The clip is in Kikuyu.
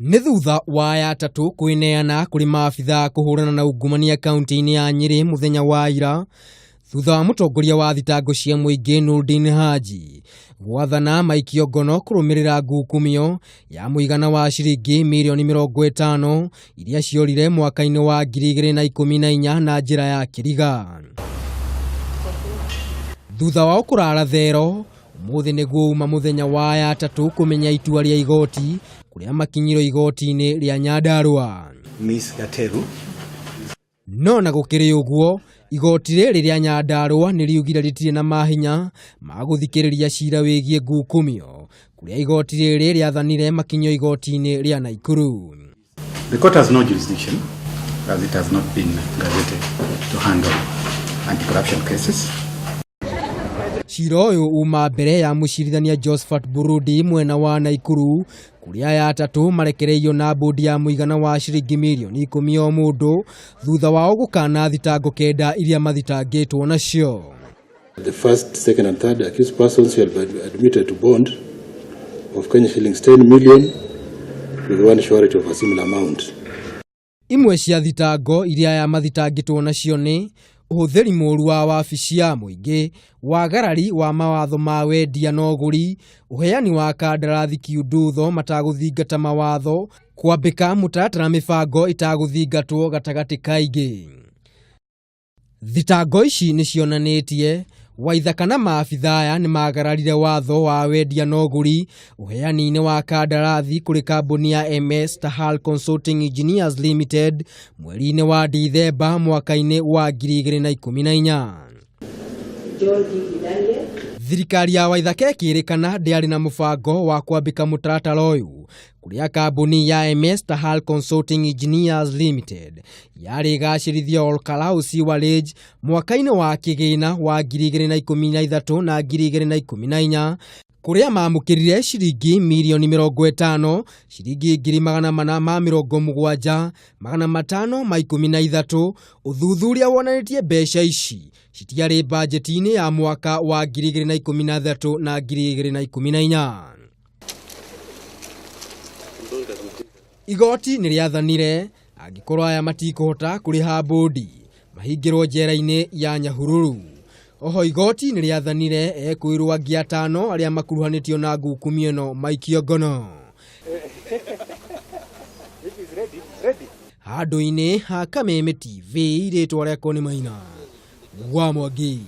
Nĩ thutha wa aya atatũ kwĩneana kũrĩ maabitha kũhũrana na ungumania kaunti-inĩ ya Nyĩrĩ mũthenya wa ira, thutha wa mũtongoria wa thitango cia mũingĩ Nurdin Haji gwathana maikio ngono kũrũmĩrĩra ngukumio ya mũigana wa ciringi mirioni 50 iria ciorire mwaka-inĩ wa 2014 na njĩra ya kĩriga. Thutha wao kũrara thero, ũmũthĩ nĩguo uma mũthenya wa aya atatũ kũmenya itua rĩa igoti kũrĩa makinyirwo igoti-inĩ rĩa Nyandarua. Miss Gateru. No na gũkĩrĩ ũguo, igoti rĩrĩ rĩa Nyandarua nĩ riugire rĩtirĩ na mahinya ma gũthikĩrĩria cira wĩgiĩ ngukumio, kũrĩa igoti rĩrĩ rĩathanire makinyio igoti-inĩ rĩa Naikuru. The court has no jurisdiction as it has not been gazetted to handle anti-corruption cases. Cira ũyũ uma mbere ya mũcirithania Josephat Burudi mwena wa Naikuru, kũrĩa aya atatũ marekereirio na mbũndi ya mũigana wa ciringi mirioni 10 o mũndũ thutha wao gũkana thitango 9 iria mathitangĩtwo nacio. The first, second and third accused persons shall be admitted to bond of Kenya shillings 10 million with one surety of a similar amount. Imwe cia thitango iria aya mathitangĩtwo nacio nĩ ũhũthĩri mũũru wa wabici ya mũingĩ, wagarari wa mawatho ma wendia na ũgũri, ũheani wa kandarathi kiundutho matagũthingata mawatho, kwambĩka mũtaratara mĩbango ĩtagũthingatwo gatagatĩ ka ingĩ. Thitango ici nĩ cionanĩtie Waithaka na maabitha aya nĩ magararire watho wa wendia na ũgũri ũheani-inĩ wa kandarathi kũrĩ kambuni ya MS Tahal Consulting Engineers Limited mweri-inĩ wa Dithemba mwaka-inĩ wa 2014. Thirikari ya Waithaka ĩkĩrĩkana ndĩarĩ na mũbango wa kwambĩka mũtaratara ũyũ kũrĩa kambuni ya MS Tahal Consulting Engineers Limited yarĩ ĩgacĩrithia Olkalau Sewerage mwaka-inĩ wa kĩgĩna wa 2013 na 2014, kũrĩa mamũkĩrire ciringi mirioni 50, ciringi 470,513. Ũthuthuria wonanĩtie mbeca ici citiarĩ bajeti-inĩ ya mwaka wa 2013 na 2014. Igoti nĩ rĩathanire angĩkorwo aya matikũhota kũrĩha mbũndi mahingĩrwo njera-inĩ ya Nyahururu. Oho igoti nĩ rĩathanire ekwĩrwo angĩ atano arĩa makuruhanĩtio na ngukumio ĩno maikio ngono. Handũ-inĩ ha Kameme TV, rĩtwa rĩakwa nĩ Maina wa Mwangi.